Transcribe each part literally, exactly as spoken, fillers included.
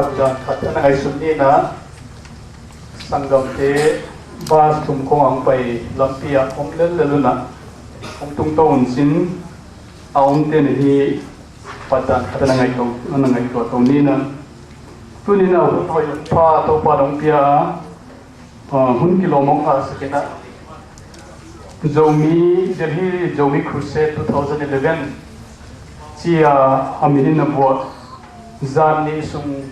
Daan khat a na ngaihsut ni in ah, sanggamte bus thum khawng a hong pai lampi ah om lellel un ah, hong tungto un cin, a omte na hi, pat daan khat a na ngaihto, a na ngaihtuah to ni in ah. Tuni in ah hun hoih hun pha Topa dong pia a, ah, hun kilawm hong ngahsak in ah, Zomi, Delhi Zomi Crusade two thousand eleven ci-a a min in a buak zan nih sung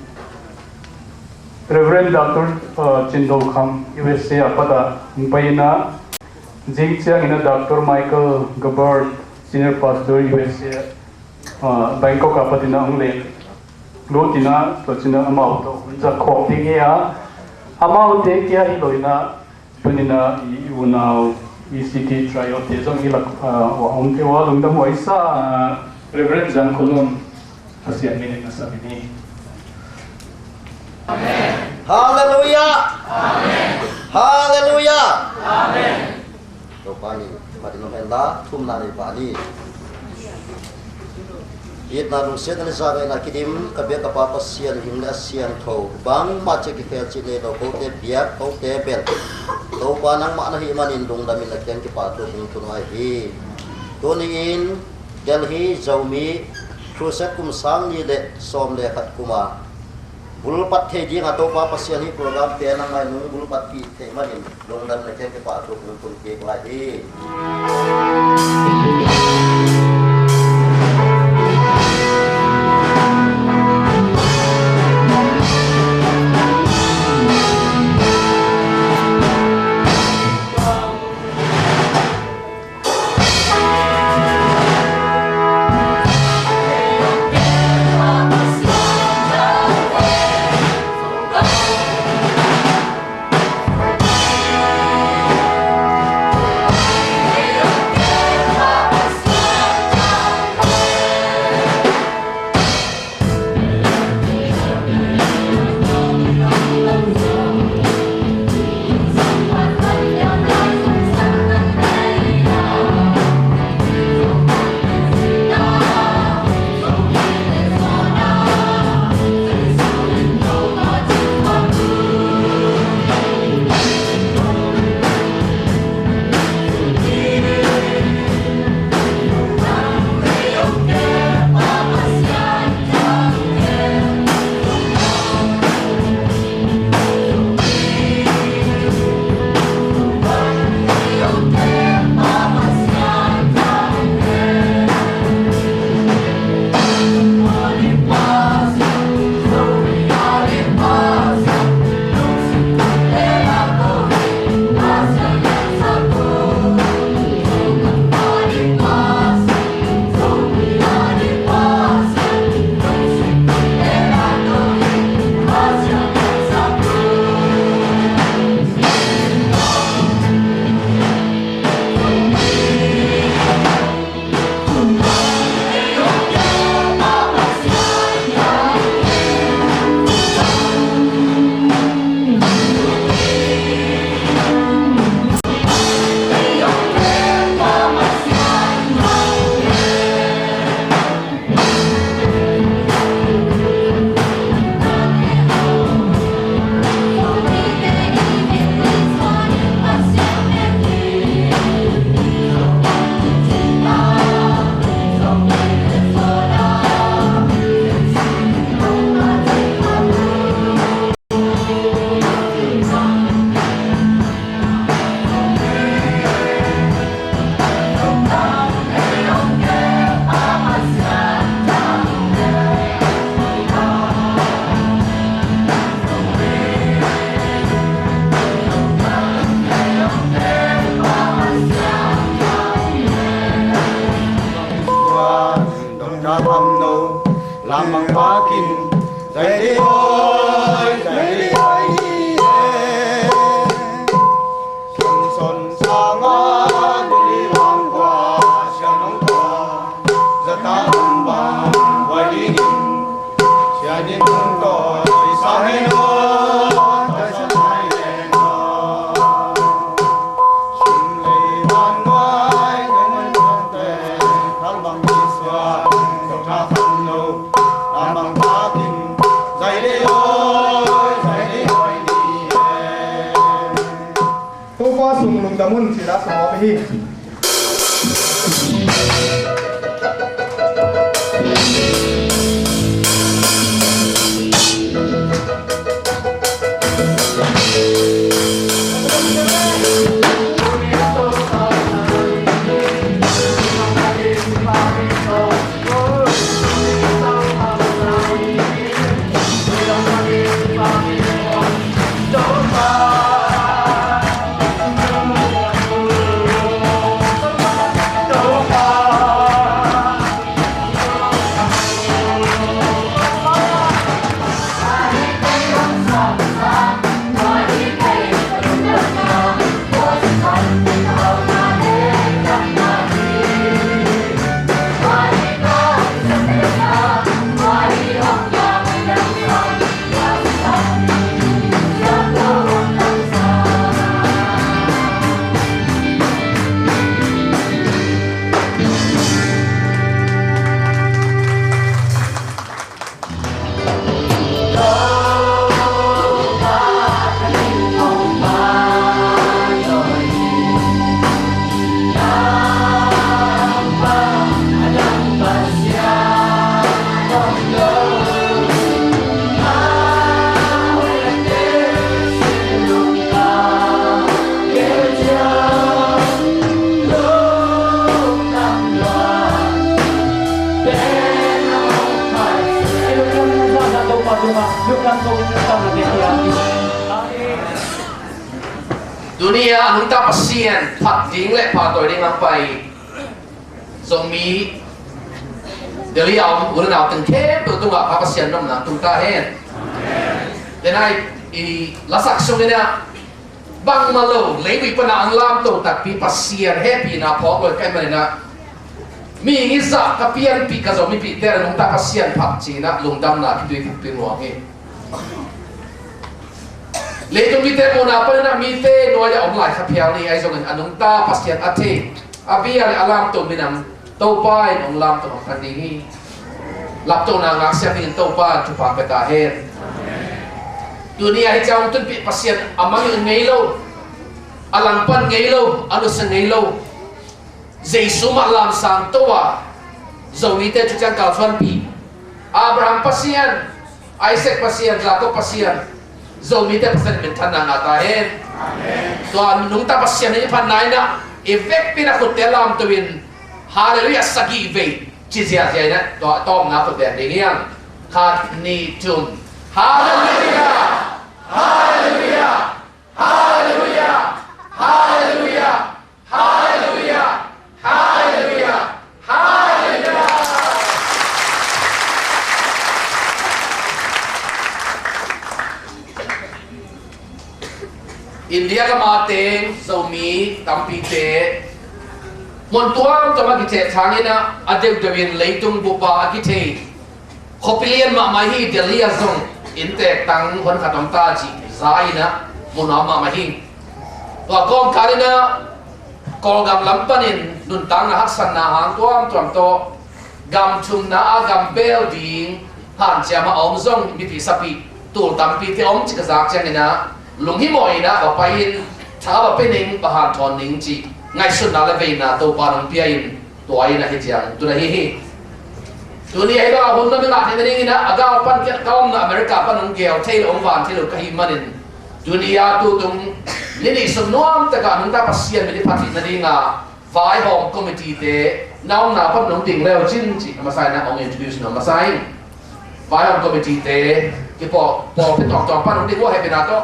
Reverend Doctor, ah, Cin Do Kham, U S A ah pat a hong pai in ah, zing ciangin ah Doctor Michael Gabbard, Senior Pastor, U S A, ah, Bangkok ah pat in ah hong len lut in ah, tua ci-in ah amau tawh hun zat khawm ding hi a, amaute kia hi lo in ah, tuni in ah i, i unau, i C T trio te zong i lak, ah, a omte uh a lungdam huai sa, ah, Reverend Zang Kholun, Pasian min in na sam ni. Halleluiah! Halleluiah! Topa min phat in om hen la, thumna nei pah ni. Itna lungsiatna le zahgahna kidim ka biak ka Pa Pasian, hing le a siangtho, bangmah ciang kikhel cih nei lo, kote biak, kote bel, Topa nangmah na hih manin lungdam in na kiang kipahthu kong tun uh ahi hi. Tuni-in Delhi Zomi Crusade kum sang nih le sawm le khat kum a bulpat thei ding a Topa Pasian hih program te nangmah in hong bulpatpih theih manin lungdam na kiang kipahthu kong tun kik lai hi. Tamun sila sa mga pahi. Tuni a nungta Pasian phat ding le pahtawi ding a pai Zomi Delhi a om u le nau teng khempeuh tungah Pa Pasian nopna tung ta hen. Denai i lasak sungin ah bangmah lo leivui pana ang lamto takpi Pasian hehpihna phawk lo ka hih manin ah mihing i zah ka pianpih ka Zomipihte a nungta Pasian phat ci-in ah lungdamna kitui khukpih nuam hi. Leitung mite muhna panin ah mite nuai-ah om lai kha phial ni ahi zongin a nungta Pasian a thei a bia le a lamto minam Topa in hong lamto hong phat ding hi. Lamto na ngaksia dingin Topa in thupha pia ta hen. Tuni a hi ciang hong tunpih Pasian a mangngilh ngei lo, a langpan ngei lo, a nusia ngei lo Jesu mah lamsang to a Zomite tu ciang kalsuanpih Abraham Pasian, Isaac Pasian, Jacob Pasian, Zomite Pasian in minthanna ngah ta hen. Tua nungta Pasian in i phatna in ah i vekpi in a khutte lamto in Halleluiah sagih vei ci ziahziah in ah tua tawpna khutte ding hiam? Khat, nih, thum. Halleluiah! Halleluiah! Halleluiah! Halleluiah! Halleluiah! Halleluiah! Halleluiah! India gam a teng Zomi tampite mun tuamtuam a kitheih thangin ah a deuhdeuhin leitung bup a a kithei khuapi lian mahmah hi. Delhi ah zong inntek tang hon khat om ta cih za in ah mu nuam mahmah hi. Tua kawmkal in ah Kawlgam lam panin nuntakna haksatna hang tuamtuam tawh gam thumna ah gam bel ding hanciam a om zong mipi sapi tul tampite om cih ka zak ciangin ah lunghimawh in ah va pai in tha va pia ning, va hanthawn ning cih ngaihsutna le veina Topa in hong pia in tua in ahi ciang tun ahi hi. Tuni ahi bang a hun na mi ngah theih nadingin ah a gal pan kiat ka omna America pan hong gel thei lo, hong van thei lo ka hih manin tuni a tutung ni nih sung nuam takah nungta Pasian min i phat theih nadinga vaihawm committee te na omna pan nong ding leu cin cih a masa in ah hong introduce nuam masa in. Vaihawm committee te kipawl, pawlpi tuamtuam pan hong ding uh a hehpihna tawh.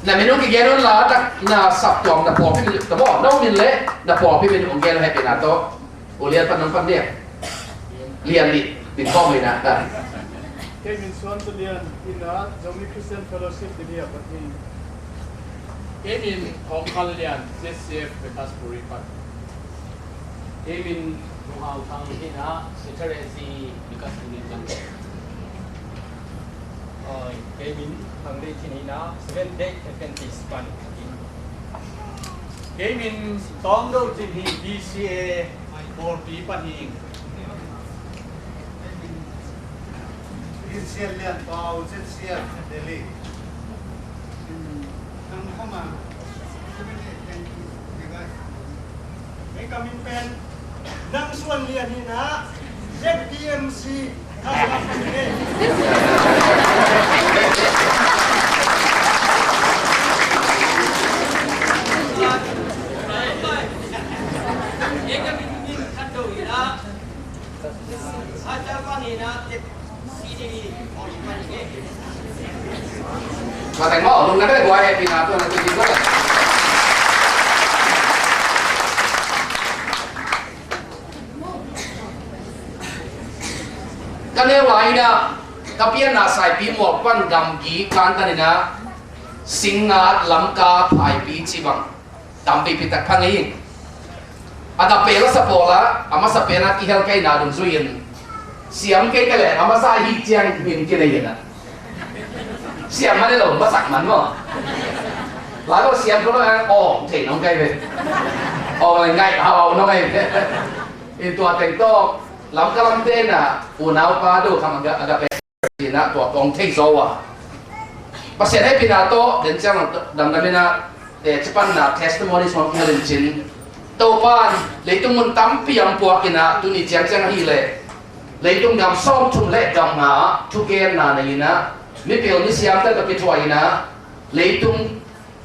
Na min hong kigen un la, tak na saptuam na pawlpi min ta maw, na min le na pawlpi min hong gen uh a hehpihna tawh. U Lian pan nong pan dia. Lian Nih, din kawm ina. Kei min Suan Za Lian ina, Zomi Christian Fellowship Delhi a pat hi. Kei min Thawng Khan Lian, Z C F Vikas Puri pat. Kei min Lung Hau Thang ina, Secretary Vikas Puri. Oi, kei min Thang Dei Cin ina, Seventh Day Adventist pan. Kei min Tawng Do Cin hi, D C A pawlpi pan hi. Kei min Sian Lian Pau, Z C F Delhi. Nang khawm a, thank you, you guys. Hei ka min pen Nang Suan Lian hi na, Z P M C. Mateng maw, lungdam bek guai e, pina tua na tu di guai. Ka neu lai-in ah, ka pianna Saipimual pan gamgi kantan in ah, Singngat, Lamka, Phaipi cih bang tampi pitak pha ngei hi. A ka pel a sa pawl ah, a masa pen a kihel kaina dungzui-in, siam kei ka leh a masa ahi ciang min kinei in ah, siam man hi lo, masak man maw. Lai lo siam ko lo ang, awng thei nong kai ve. Awng le ngaih hau nong kai ve. In tua teng tawh Lamka lamte in ah, unau pa do kham a ga, a ga pel in ah, tua kong thei zaw a. Pasian hehpihna tawh den ciang damdam in ah, eh, cipanna testimony suang kihel in cin, Topa in leitung mun tampi hong puak in ah, tuni ciangciang ahih leh leitung gam sawmthum le gam nga ah thugenna nei in ah, mipil misiamte tawh kithuah in ah, leitung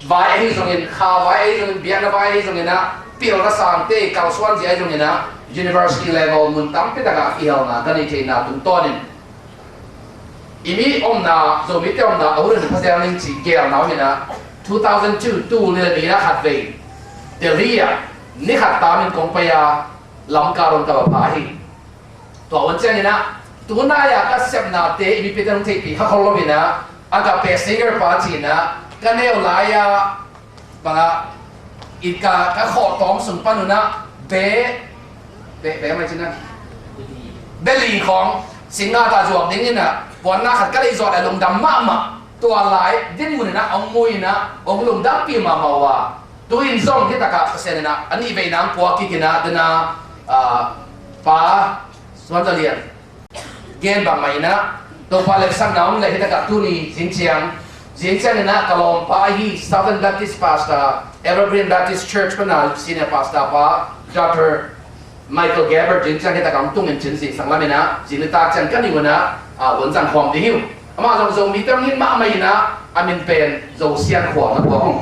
vai ahi zongin, kha vai ahi zongin, biakna vai ahi zongin ah, pilna sangte kalsuanzia ahi zongin ah, university level mun tampi takah kihelna ka neih theihna tungtawnin, i mi omna, Zomite omna a hun in phazel ning cih geelna om in ah, two thousand two, tul nih le nih ah khatvei Delhi ah ni khat tamin kong pai a, Lamka dong ka va pha hi. Tua hun ciangin ah, tunai-a ka sepnate i mipite hong theihpih kha khol lo in ah, Agape singer pa ci-in ah, ka neu lai-a, bang ah, i ka, ka khawhtawm sung pan un ah, be, be, be mai ci-in ah, beli khawng, Singngat ah zuak ding in ah, puannak khat ka lei zawh leh lungdam mahmah, tua lai dinmun in ah, hong mu in ah, hong lungdampih mahmah uh a. Tu-in zong hi takah Pasian in ah, a nih veina hong puak kik in ah, den a, ah, Pa Suan Za Lian gen bangmah in ah, Topa lemsakna om leh hi takah tuni zingciang, zingciang in ah ka lawmpa ahi Southern Baptist Pastor, Evergreen Baptist Church pan a senior pastor pa, Doctor Michael Gabbard zingciang hi takah hong tung in cin, zingsang lam in ah, zing nitak ciang ka nih un ah, ah, hun zang khawm ding hi uh. Amah zong Zomite hong it mahmah in ah, a min pen Zo Sian Khual na phuak hong.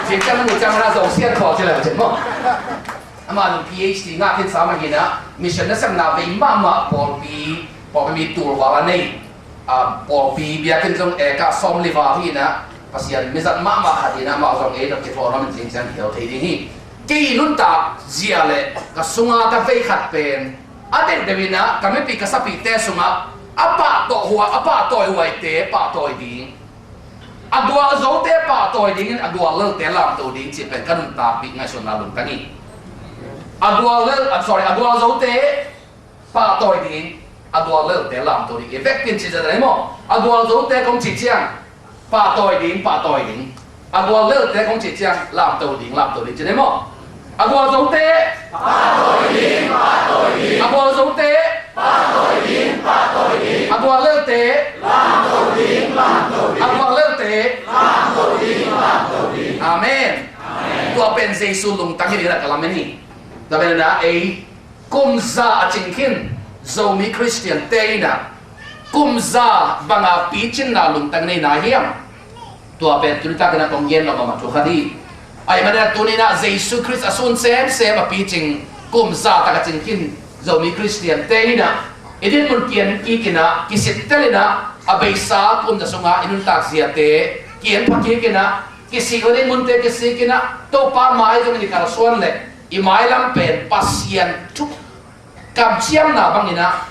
Zingciang na muh ciang un ah Zo Sian Khual ci leng cin maw. Amah zong P H D ngah khin sa mah hi in ah, mission nasepna vei mahmah pawlpi, pawlpi mi tul val a nei, ah, pawlpi biakinn zong eka sawmli val hi in ah, Pasian mizat mahmah khat hi in ah, amah zong ei dong kithuah nuam in zingciang kihel thei ding hi. Kei nuntak zia le ka sunga ka vei khat pen, a deuhdeuh in ah ka mipih ka sapihte sungah a pahtawi huai, a pahtawi huaite pahtawi ding, a gualzote pahtawi dingin a guallelte lamto ding cih pen ka nuntakpih ngaihsutna lungtang hi. A guallel, ah, sorry, a gualzote pahtawi ding, a guallelte lamto ding. I vekpi in cih zat a nei maw? A gualzote kong cih ciang pahtawi ding, pahtawi ding. A guallelte kong cih ciang lamto ding, lamto ding ci nei maw? A gualzote pahtawi ding, pahtawi ding. A gualzote pahtawi ding, pahtawi ding. A guallelte lamto ding, lamto ding. A guallelte lamto ding, lamto ding. Amen. Amen. Tua pen Jesu lungtang hi ding in ah ka lamen hi. Tua pen in ah ei kum za a cing khin Zomi Khristiante in ah kum za banga picinna lungtang nei nai hiam? Tua pen tuni takin ah kong gen lo mahmah thu khat hi. Ahih manin ah tuni in ah Jesu Khrist a sun semsem a picing kum za tak a cing khin Zomi Khristiante in ah i dinmun kian kik in ah, kisittel in ah, a beisa kum za sungah i nuntak ziate kian pha kik in ah, kisik lo ding munte kisik in ah, Topa mai zongin i kalsuan leh i mailam pen Pasian thu kamciamna bangin ah,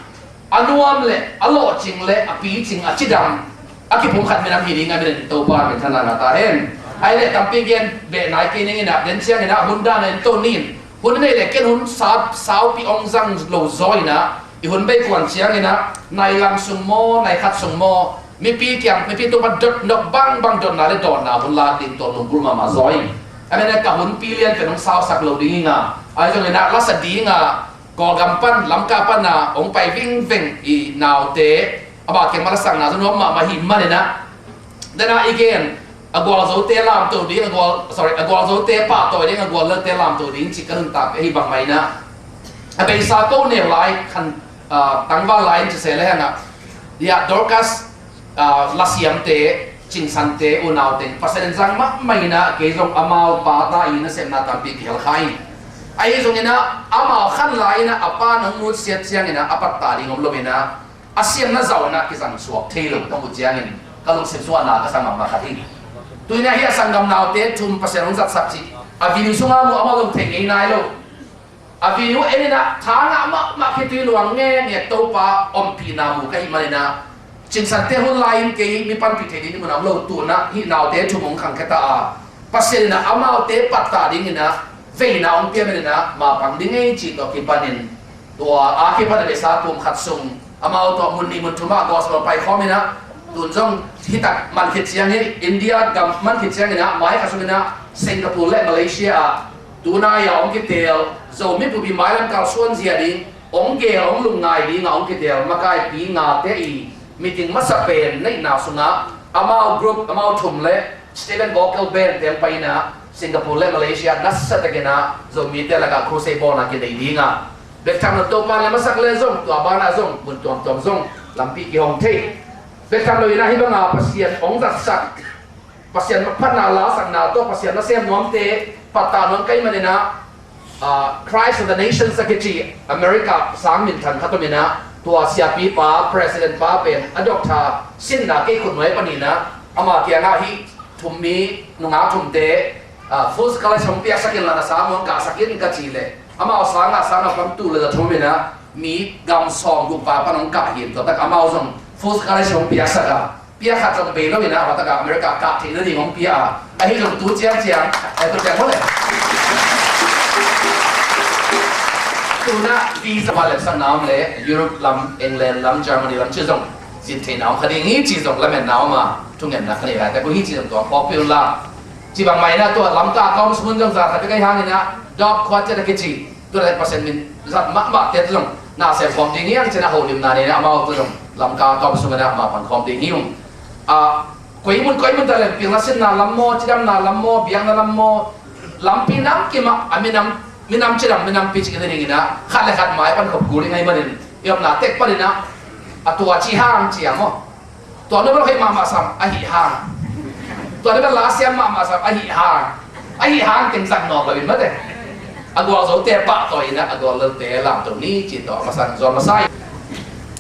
a nuam le a lawhcing le a picing, a cidam, a kiphum khat minam hi ding a, minin Topa minthanna ngah ta hen. Ahih leh tampi gen beh nai kei ning in ah, den ciangin ah hun dan a en to ni in, hun nei le ken hun sa, saupi ong zang lo zaw in ah, i hun bei kuan ciangin ah, nai lang sung maw, nai khat sung maw, mipi kiang, mipi tungah dot nop bangbang dotna le dawnna hun lak ding tua lunggulh mahmah zaw ing. A mene ka hunpi lian pen hong sausak lo ding ing a, ahi zongin ah lasa ding a, Kawlgam pan, Lamka pan a hong pai vingveng i naute, a bak keng mah lasakna zong nuam mahmah hi manin ah, den a i gen, A gualzote lamto ding, a gual, sorry, a gualzote pahtawi ding, a guallelte lamto ding cih ka nuntak ahi bang mah inah, a beisa ko neu lai khan, ah, tangval lai in ci se le hangah, ya, Dorcas, ah, lasiamte, cingsante, unau teng Pasian in zang mahmah inah, kei zong amau pa ta i nasepna tampi kihel kha in. Ahi zong inah amau khan lai inah a pa nong mutsiat ciang inah a pattah ding om lo inah, a siamna zau inah kizang suak thei lo ka mu ciangin ka lungsim sungah na ka sa mahmah khat hi. Tu inah hih a sanggam naute thum Pasian hong zatsak cih a video sungah mu amau zong thei ngei nai lo. A video en inah tha ngah mahmah khitui luang ngekngek Topa ompihna mu ka hih man inah, cingsante hun lai-in kei mi panpih thei ding mun a om lo, tu inah hih naute thum hong khangkhia ta a, Pasian inah amaute pattah ding inah veina hong pia man inah mapang ding ei cih tawh kipanin, tua a kipan a beisa kum khat sung amau tawh mun nih mun thum ah gospel paikhawm inah, tun zong hih tak man khit ciang hi, India gam man khit ciang inah mai khat sung inah Singapore le Malaysia ah tunai a hong kiteel Zomi bupi mailam kalsuan zia ding hong geel, hong lungngai ding a hong kiteel makaipi ngate i meeting masa pen neihna sungah amau group, amau thum le Stephen Vocal Band te hong pai inah Singapore le Malaysia nasa takin ah Zomite lakah crusade bawlna kinei ding a, bek tham lo Topa le masak le zong tua banah zong mun tuamtuam zong lampi kihong thei. Bek tham lo inah hih banga Pasian hong zatsak, Pasian phatna lasakna tawh Pasian nasem nuamte pattah nuam ka hih man inah, ah, Christ of the Nations a kici America sang minthan khat om inah, tua siapipa, president pa pen a doctor sinna kei khutnuai pan inah, ama kiangah hih thum mi nungak thumte, ah, full scholarship hong piaksak inla na sang hong kahsak in ka cih leh, amau sangah sang a pang tul le za thum inah mi gam sawmguk val pan hong kah hi in, tua tak amau zong full scholarship hong piaksak a, pia khat zong bei lo inah, a takah America kah theih nading hong pia a, ahi zong tu ciangciang, eh, tu ciang maw le. Tu inah visa va lepsakna om le Europe lam, England lam, Germany lam ci zong zin theihna om kha ding hi ci zong lametna om a, thungetna ka nei lai tak uh hi ci zong tua phawk pih un la. Ci bang mah inah tua Lamka ka om sung un zong za khat bek ahi hang inah Dove Quartet a kici, tu le Pasian min zat mahmah te tu zong na sem khawm ding hi ang ci inah holimna nei inah amau tu zong Lamka ka om sung inah mapang khawm ding hi ung. Ah, koi mun koi mun ta le pilna sinna lam maw, cidamna lam maw, biakna lam maw, lampi namkim ah a minam, minam cidam, minampi cik ina ding inah khat le khat mai pan khop kul i ngai manin i omna tek pan inah a tua ci hang ci a maw. Tua nu bel hoih mahmah sam ahi hang. Tua nu bel lasiam mahmah sam ahi hang. Ahi hang teng zang nawk lo in mate. A gualzote pahtawi inah a guallelte lamto ni ci tawh a masa in zuan masa in.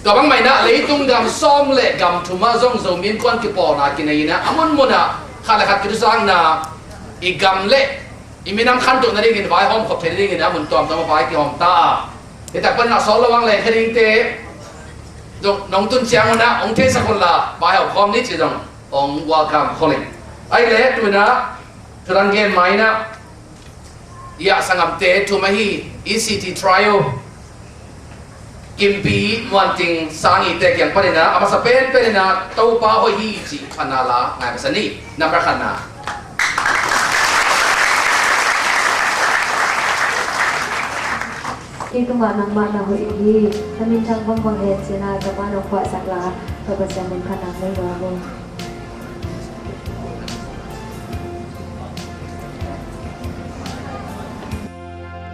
Tua bang mah inah leitung gam sawm le gam thum ah zong Zomi Innkuan kipawlna kinei inah a munmun ah khat le khat kithusaakna, i gam le i minam khantoh nadingin vaihawm khop thei nadingin a mun tuamtuam ah vai kihawm ta a. Hi tak pan inah sawt lo ang le khe dingte zong nong tun ciang un ah hong theisak un la vaihawm khawm ni ci zong hong welcome khol ing. Ahi le tu inah thu dang gen mai inah, ya, sanggamte thum ahi E C T Trio, Kimpi, Muanting, Sangite kiang pan inah a masa penpen inah Topa hoih hi cih phatna la ngai masa ni. Number khatna. Kei tungah nangmah na hoih hi. Na minthang bangbang hen ci-in ah ka Pa nong phuahsak la, ka Pasian min phatna nei nuam ung.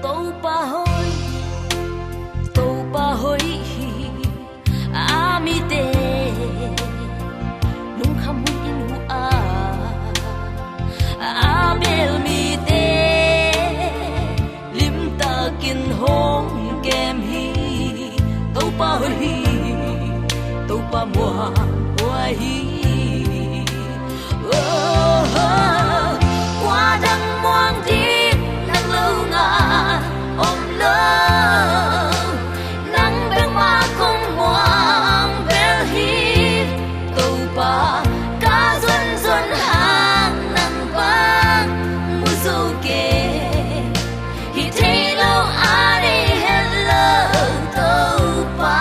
Topa hoih, Topa hoih hi. A mite lungkham hun in uh a, a bel mite limtakin hong kem hi. Topa hoih hi, Topa muang huai hi. Oh, kua dang muang ding nang lo ngan om lo. Nang bek mah kong muang bel hi. Topa ka zonzon hang nang bang mu zo kei. Hi thei lo a nei het lo Topa.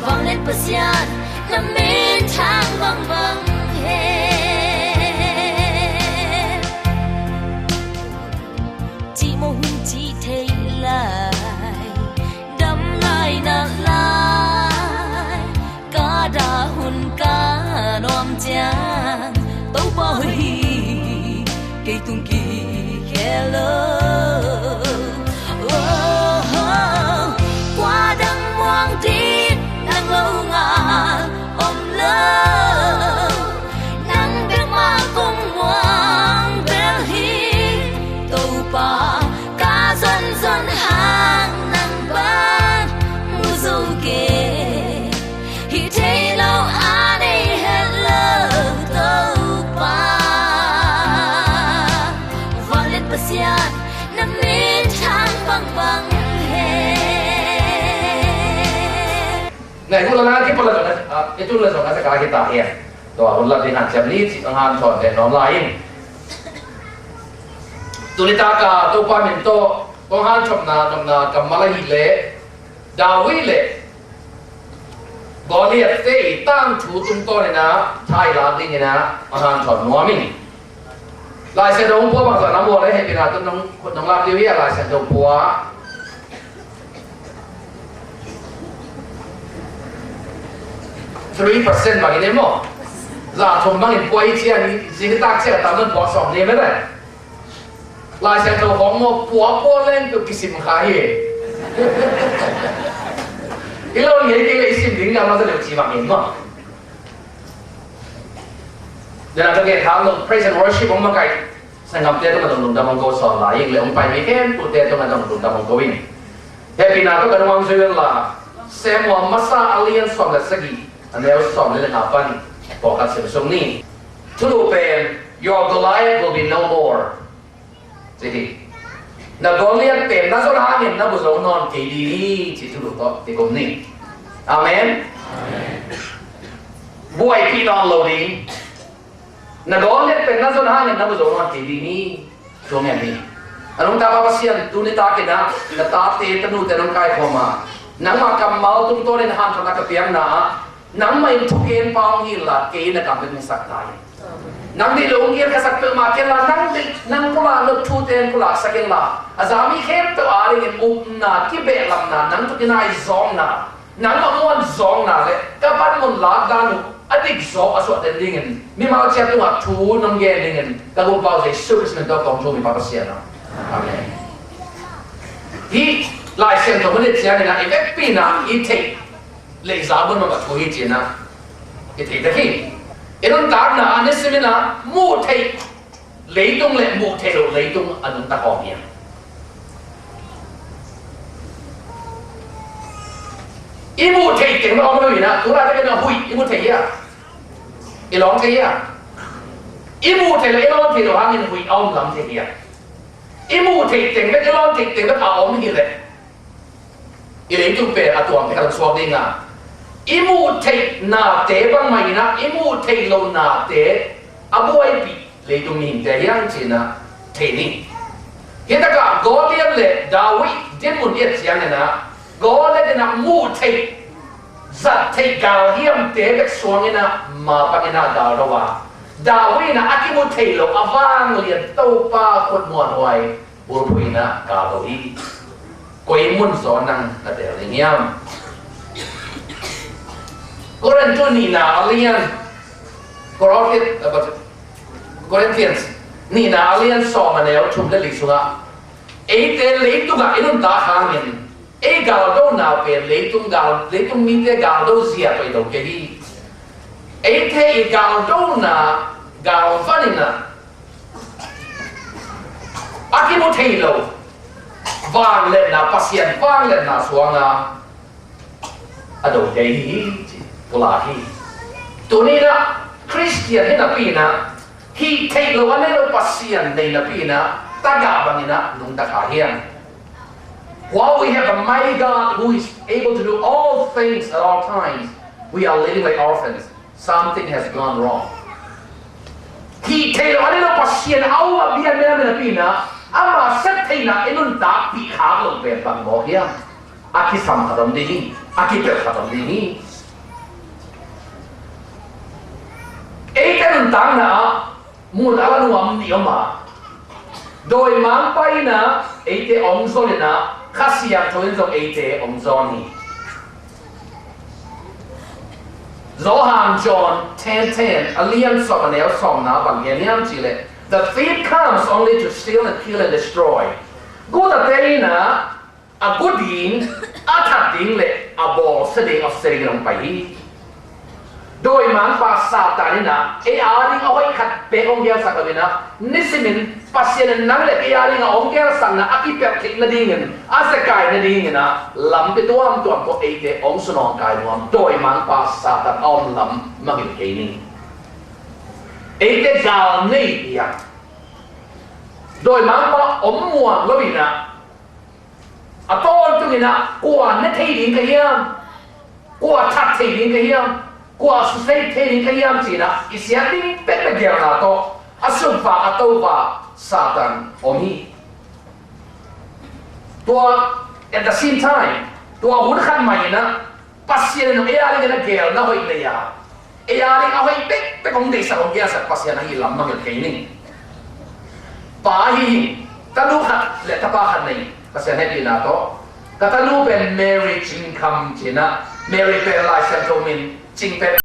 Vanglian Pasian na minthang bangbang hen. Cih maw hun cih theih lai, dam lai na lai, ka dah hun ka nuam Siang Topa hoih hi, kei tung kikhel lo. Oh, kua dang muang ding nang lo ngal om lo. Nang bek mah kong muang bel hi, Topa, ka zonzon hang nang bang mu zo kei. Hih theih loh a nei het lo Topa, vangliat Pasian na minthang bangbang hen. Ngai hula na ki pala zong a, i tun la zong a sa ka hi ta hi. Tua hun la ding han siam ni ci ang han thon te nom lai in. Tuni taka Topa min tawh kong han thopna nopna kammal ahih leh David le Goliath te i tangthu tungtawn in ah thailak dingin ah a hanthawn nuam ing. Lai Siangtho hong pua bangzah na mual le hehpihna tawh nong, nong lak ding hi a, Lai Siangtho pua three percent bangin e maw? Za thum bangin pua i cian zing i tak cian a tam nan pua sawm ni mete. Lai Siangtho khawng maw, pua pua leng tu kisim kha hi. I lo ngei kei le i sim ding ngam a za deuh ci bang in maw. Dena ka gen khang lo praise and worship hong makaih sanggamte tungah dong lungdam hong ko sawn lai ing le hong pai mi khempeuhte tungah dong lungdam hong ko ing. Hehpihna tawh ka nung ang zui un la, Samuel masa a lian sawm le sagih, a neu sawm le nga pan pawlkhat sim sung ni. Thulu pen, your Goliath will be no more. Ci hi. Na Goliath pen na zon hangin na mu zo nawn kei ding hi, ci thulu tawh i kum ni. Amen. Buaipih nawn lo ding. Na Goliath pen na zon hangin na mu zo nawn kei ding hi. Thu ngen hi. A nungta pa Pasian tuni takin ah na tate tanute nong kaikhawm a, nangmah kammal tungtawnin hanthawnna ka piakna ah nangmah in thugen pa hong hi inla kei na kam bek hong sak ta hi. Nang deih lo hong gen ka sak peuhmah kei la, nang deih, nang pulak lo thute hong pulaksak inla, a za mi khempeuh a dingin upna, kibehlapna, nang tawh kinai zawkna, nangmah muan zawkna le ka panmun lak dan uh a dik zawk a suah den dingin mimal ciat tungah thu nong gen dingin ka Gumpa uh Jesu Khrist min tawh kong thum hi, Pa Pasian aw. Amen. Hih Lai Siangtho mun i ciangin ah i vekpi in ah i theih leh i za mun mah thu hi ci-in ah i thei tek hi. I nuntakna ah nisim in ah muh theih leitung le muh theih loh leitung a nuntak khawm hi. I muh theih teng bek a om lo in ah, tu laitak in ah huih i mu thei hi a, i lawng thei hi a. I muh theih loh, i lawng theih loh hangin huih a om lam thei hi a. I muh theih teng bek, i lawng theih teng bek a om hi leh i leitung pen a tuamte khat hong suak ding a, i muh theih nate bangmah in ah i muh theih loh nate a buaipih leitung mihingte hi hang ci-in ah thei ni. Hi takah Goliath le David dinmun i et ciangin ah Goliath in ah muh theih, zat theih galhiamte bek suang in ah ma bangin ah gal do a, David in ah a kimu thei lo a vanglian Topa khut muanhuai bulphuh in ah gal do hi. Koi mun zaw nang na tel ding hiam? Korintu nihna a lian, Korinth-, Corinthians nihna a lian sawm a neu thum le li sungah eite leitungah i nuntak hangin ei galdona pen leitung gal, leitung mite galdo zia tawh i do kei hi. Eite i galdona galvan in ah a kimu thei lo vangliatna, Pasian vangliatna suanga a do kei hi ci pulak hi. Tuni in ah Khristian hi napi in ah hih theih loh a nei lo Pasian nei napi in ah tagah bangin ah nungta kha hiam? While we have a mighty God who is able to do all things at all times, we are living like orphans. Something has gone wrong. Hih theih loh a nei lo Pasian a um a bia mel mel napi in ah ama sep theihna i nuntakpih khak loh pen bang mawk hiam? A kisam khat om ding hi. A kipelh khat om ding hi. Eite nuntakna ah mun a la nuam nih om a, dawimangpa in ah eite hong zon in ah Kha Siangtho in zong eite hong zon hi. Johan John ten ten, a lian sawm a neu sawmna bang gen hiam cih leh, "The thief comes only to steal and kill and destroy." Gutate in ah a gu ding, a that ding le a bawlsia ding, a sia dingin hong pai hi. Dawimangpa Satan in ah ei a ding a hoih khat bek hong gelsak lo in ah, nisimin Pasian in nang le kei a ding a hong gelsakna a kipelh theih nadingin, a zekai nadingin ah lampi tuamtuam tawh eite hong sunawngkai nuam. Dawimangpa Satan a om lam mangngilh kei ni. Eite gal nei piak, dawimangpa om muang lo in ah, a tawntungin ah kua ne thei ding ka hiam, kua that thei ding ka hiam, kua susia thei ding ka hiam ci-in ah i siat ding pekpek geelna tawh a sumpa, a topa Satan om hi. Tua, at the same time, tua hun khat mah in ah Pasian in ei a dingin a geelna hoih nei a, ei a ding a hoih bekbek hong deihsak, hong gelsak Pasian ahih lam mangngilh kei ni. Pa ahi hi, tanu khat le tapa khat nei, Pasian hehpihna tawh. Ka tanu pen Mary Cing Kham ci-in ah, Mary pen Lai Siangtho min, Cing pen